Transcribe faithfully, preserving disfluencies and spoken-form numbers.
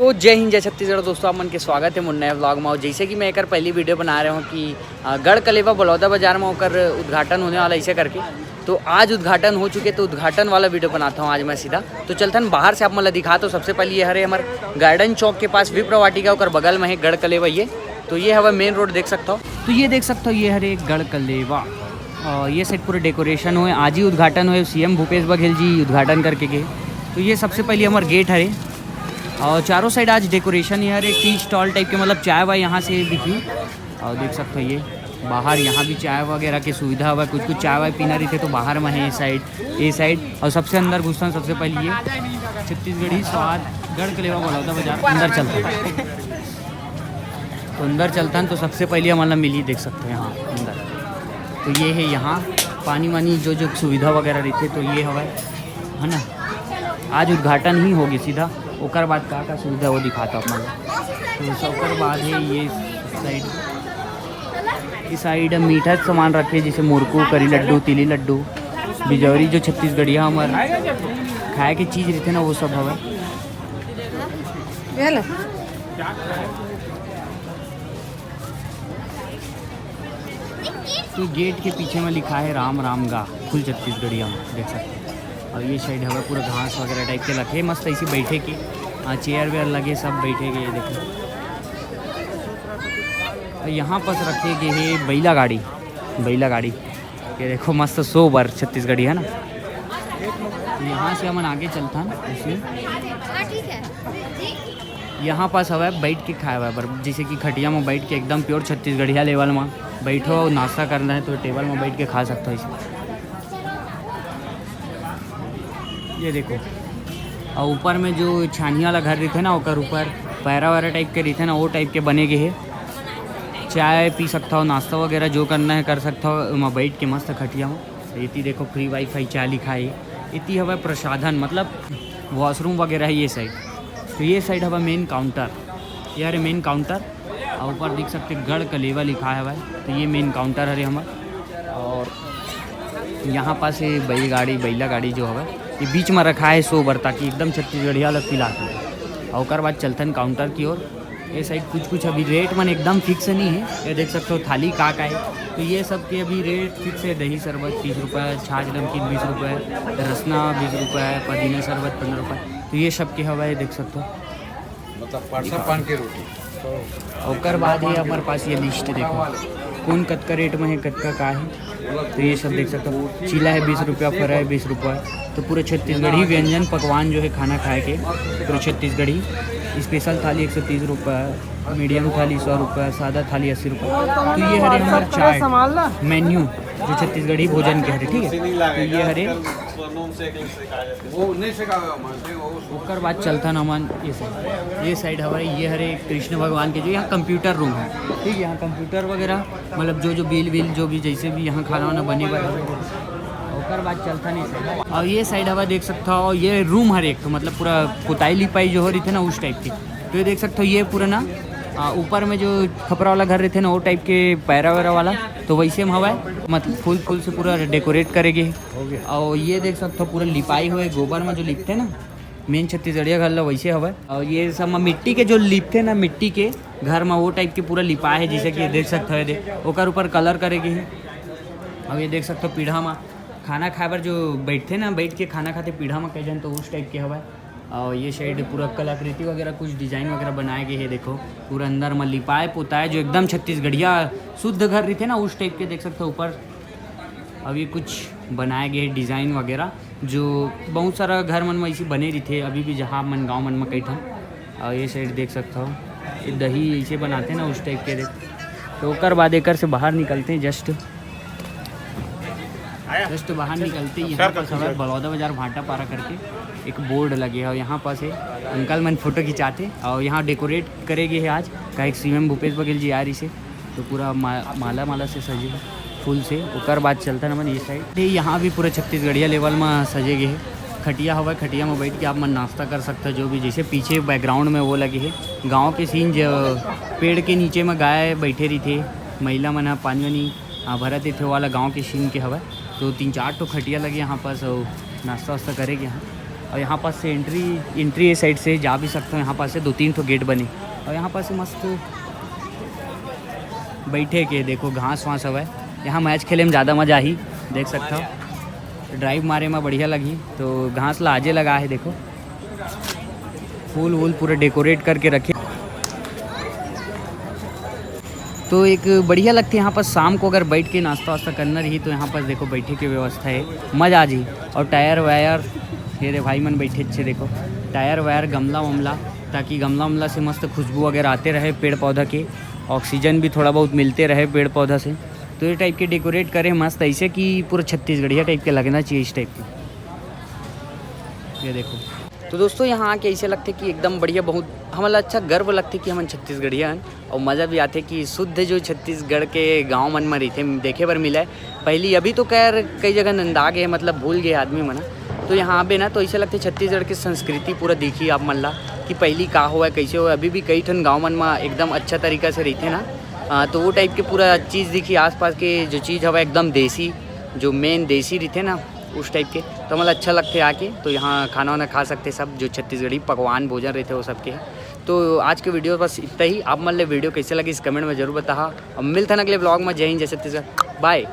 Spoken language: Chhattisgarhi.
तो जय हिंद, जय छत्तीसगढ़ दोस्तों, आप मन के स्वागत है मोर नए व्लॉग में। और जैसे कि मैं एक पहली वीडियो बना रहे हूँ कि अ, गढ़ कलेवा बलौदा बाजार में ओकर उद्घाटन होने वाला ऐसे करके, तो आज उद्घाटन हो चुके, तो उद्घाटन वाला वीडियो बनाता हूँ आज मैं सीधा। तो चलथन बाहर से आप मन ला दिखाता हूँ। सबसे पहले ये हरे हमर गार्डन चौक के पास विप्र वाटिका, ओकर बगल में है गढ़ कलेवा। ये तो ये हवा मेन रोड देख सकता हो। तो ये देख सकता हो, ये हरे गढ़ कलेवा। और ये साइड पूरा डेकोरेशन हुए, आज ही उद्घाटन हुए, सीएम भूपेश बघेल जी उद्घाटन करके गए। तो ये सबसे पहले हमार गेट हरे और चारों साइड आज डेकोरेशन ही हरे, टी स्टॉल टाइप के, मतलब चाय वाय यहाँ से बिकी। और देख सकते हो ये बाहर यहाँ भी चाय वगैरह की सुविधा हुआ, कुछ कुछ चाय वाय पीना रहिथे तो बाहर में है, ये साइड, ये साइड। और सबसे अंदर घुसता हूँ, सबसे पहले ये छत्तीसगढ़ी स्वाद गढ़ कलेवा बलौदा बाजार, अंदर चलता हूँ। तो अंदर चलता हूँ तो सबसे पहले हमारा मिली, देख सकते हो यहाँ अंदर। तो ये है यहाँ पानी वानी जो जो सुविधा वगैरह रहिथे, तो ये हवा है ना, आज उद्घाटन ही होगी सीधा, ओकर बाद का का सुविधा वो दिखाता हूँ आप मन ला। तो सब ओकर बाद है ये साइड, इस साइड मीठा सामान रखे, जैसे मुरकू, करी लड्डू, तिली लड्डू, बिजौरी जो छत्तीसगढ़िया हमर खाए के चीज रहिथे ना, वो सब हवे। तो गेट के पीछे में लिखा है राम राम गा, फुल छत्तीसगढ़िया में देख सकते हैं। और ये साइड हवे पूरा घास वगैरह टाइप के रखे, मस्त ऐसी बैठे के, हाँ, चेयर वेयर लगे, सब बैठे के, ये देखो। और यहाँ पास रखे गए है बैला गाड़ी, बैला गाड़ी, ये देखो मस्त सोबर छत्तीसगढ़ी है ना। यहाँ से हमन आगे चलथन ऐसे। यहाँ पास हवय बैठ के खाए वाला बर, जैसे कि खटिया में बैठ के एकदम प्योर छत्तीसगढ़िया लेवल में बैठो, नाश्ता करना है तो टेबल में बैठ के खा सकते हो इसे। ये देखो, और ऊपर में जो छानिया वाला घर रहिथे ना, ओकर ऊपर पैरा वैरा टाइप के रहिथे ना, वो टाइप के बने गे हे। चाय पी सकता हो, नाश्ता वगैरह जो करना है कर सकता हो, ओमा बैठ के मस्त खटिया में। एती देखो, फ्री वाईफाई चाय लिखा है। एती हवय प्रसाधन, मतलब वॉशरूम वगैरह है ये साइड। तो ये साइड हवय मेन काउंटर, ये हरे मेन काउंटर। और ऊपर देख सकते गढ़ कलेवा लिखा हवय, तो ये मेन काउंटर हरे हमर। और यहाँ पास ये बैलगाड़ी, बैला गाड़ी जो हवय, ये बीच में रखा है सोबर, ताकि एकदम छत्तीसगढ़िया वाला फील आथे। और ओकर बाद चलथन काउंटर की ओर। ये साइड कुछ कुछ अभी रेट मन एकदम फिक्स नहीं है, ये देख सकते हो थाली का का है। तो ये सब के अभी रेट फिक्स है, दही शरबत तीस रुपये, छाछ नमकीन बीस रुपये, रसना बीस रुपये, पुदीना शरबत पंद्रह रुपये। तो ये सब के हवा है, देख सकते हो। मतलब परसा पान की रोटी। ओकर बाद ही हमारे पास ये लिस्ट देखो, कौन कतका रेट में है, कतका का है। तो ये सब देख सकते हो, चीला है बीस रुपया, फरा है बीस रुपया। तो पूरे छत्तीसगढ़ी व्यंजन पकवान जो है खाना खाए के, पूरे छत्तीसगढ़ी स्पेशल थाली एक सौ तीस रुपया, मीडियम थाली सौ रुपया, सादा थाली अस्सी रुपया। तो ये हरे हमारे चार्ट मेन्यू जो छत्तीसगढ़ी भोजन के हरे, ठीक है। तो ये हरे वो नहीं सेका हुआ मानते हैं, वो ओकर बाद चलथन हमन ये साइड, ये साइड हवे, ये हरे कृष्ण भगवान के जो यहाँ कंप्यूटर रूम है, ठीक है। यहाँ कंप्यूटर वगैरह मतलब जो जो बिल विल जो भी जैसे भी यहाँ खाना वाना बने बर हवे। ओकर बाद चलथन ये साइड। और ये साइड हवा देख सकता हो, ये रूम हर एक ठो मतलब पूरा पुताई लिपाई जो हो रही थे ना उस टाइप की। तो ये देख सकते हो ये पूरा ना आ, ऊपर में जो खपरा वाला घर रहते ना वो टाइप के पैरा वैरा वाला, तो वैसे में हवा है, मतलब फूल फूल से पूरा डेकोरेट करे गे। और ये देख सकते हो पूरा लिपाई हुए गोबर में जो लिपते ना, मेन छत्तीसगढ़िया घर ला वैसे हवय। और ये सब म मिट्टी के जो लिपथे ना, मिट्टी के घर म वो टाइप के पूरा लिपाए हे, जैसे कि ये देख सकत हव, ये दे ओकर ऊपर कलर करे गे हे। और ये देख सकत हव पीढ़ा म खाना खाए बर जो बैठथे ना, बैठ के खाना खाथे पीढ़ा म कई झन, तो उस टाइप के हवय। और ये साइड पूरा कलाकृति वगैरह कुछ डिजाइन वगैरह बनाए गे हे। देखो पूरा अंदर म लिपाए पोताए जो एकदम छत्तीसगढ़िया शुद्ध घर रहिथे ना, उस टाइप के देख सकत हव ऊपर। अब ये कुछ बनाए गए डिज़ाइन वगैरह जो बहुत सारा घर मन में ऐसे बने रहिथे अभी भी, जहाँ मन गाँव मन में कई ठन। और ये साइड देख सकता हो, ये दही ऐसे बनाते ना उस टाइप के, देख। तो ओकर बाद एकर से बाहर निकलते हैं, जस्ट जस्ट बाहर निकलते ही यहाँ पर सब बलौदा बाजार भाटा पारा करके एक बोर्ड लगे है, और यहाँ पास है अंकल मन फोटो खिंचाते, और यहाँ डेकोरेट करे गए है आज, काहे कि सीएम भूपेश बघेल जी आ रही से, तो पूरा मा-, माला माला से सजे हे फूल से। ओकर बाद चलता ना मन ये साइड, ये यहाँ भी पूरा छत्तीसगढ़िया लेवल में सजे गए हे। खटिया हवा, खटिया में बैठ के आप मन नाश्ता कर सकते हो, जो भी, जैसे पीछे बैकग्राउंड में वो लगे हे गाँव के सीन, जो पेड़ के नीचे में गाय बैठे रही थे, महिला मन ह पानी वानी, हाँ, भरत हे, वो वाला गाँव के सीन के हवा। तो तीन चार ठो खटिया लगे यहाँ पास, अउ नाश्ता वास्ता करे के यहाँ। और यहाँ पास से एंट्री एंट्री ये साइड से जा भी सकते हो। यहाँ पास से दो तीन ठो गेट बने और यहाँ पास से मस्त बैठे के देखो घास वास हवय। यहाँ मैच खेले में ज़्यादा मज़ा आही, देख सकता हो। ड्राइव मारे में बढ़िया लगही। तो घास ला आजे लगा है, देखो फूल वूल पूरा डेकोरेट करके रखे। तो एक बढ़िया लगथे यहाँ पर शाम को अगर बैठ के नाश्ता वास्ता करना रही तो यहाँ पर देखो बैठे के व्यवस्था है, मज़ा आ जी। और टायर वायर, ये रे भाई मन बैठे अच्छे देखो, टायर वायर, गमला वमला, ताकि गमला वमला से मस्त खुशबू वगैरह आते रहे पेड़ पौधा के, ऑक्सीजन भी थोड़ा बहुत मिलते रहे पेड़ पौधा से। तो ये टाइप के डेकोरेट करे मस्त ऐसे कि पूरा छत्तीसगढ़िया टाइप के लगना चाहिए इस टाइप के। ये देखो, तो दोस्तों यहाँ आके ऐसे लगथे कि एकदम बढ़िया, बहुत हमला अच्छा गर्व लगथे कि हमन छत्तीसगढ़िया हन। और मज़ा भी आथे कि शुद्ध जो छत्तीसगढ़ के गाँव मन में रहिथे देखे बर मिले। पहली अभी तो खैर कई जगह नंदा गए, मतलब भूल गए आदमी मन ह। तो यहाँ आबे ना तो ऐसे लगथे छत्तीसगढ़ के संस्कृति पूरा दिखी आप मन ला कि पहली का होवय, कैसे होवय। अभी भी कई ठन गाँव मन में एकदम अच्छा तरीका से रहिथे ना, आ, तो वो टाइप के पूरा चीज़ दिखी, आसपास के जो चीज़ हवय एकदम देसी, जो मेन देसी रहिथे ना उस टाइप के। तो मतलब अच्छा लगथे आके। तो यहाँ खाना वाना खा सकथे सब, जो छत्तीसगढ़ी पकवान भोजन रहिथे वो सबके। तो आज के वीडियो बस इतना ही। आप मन ले वीडियो कैसे लगी इस कमेंट में जरूर बताहा। अब मिलथन अगले ब्लॉग में। जय हिंद, जय छत्तीसगढ़, बाय।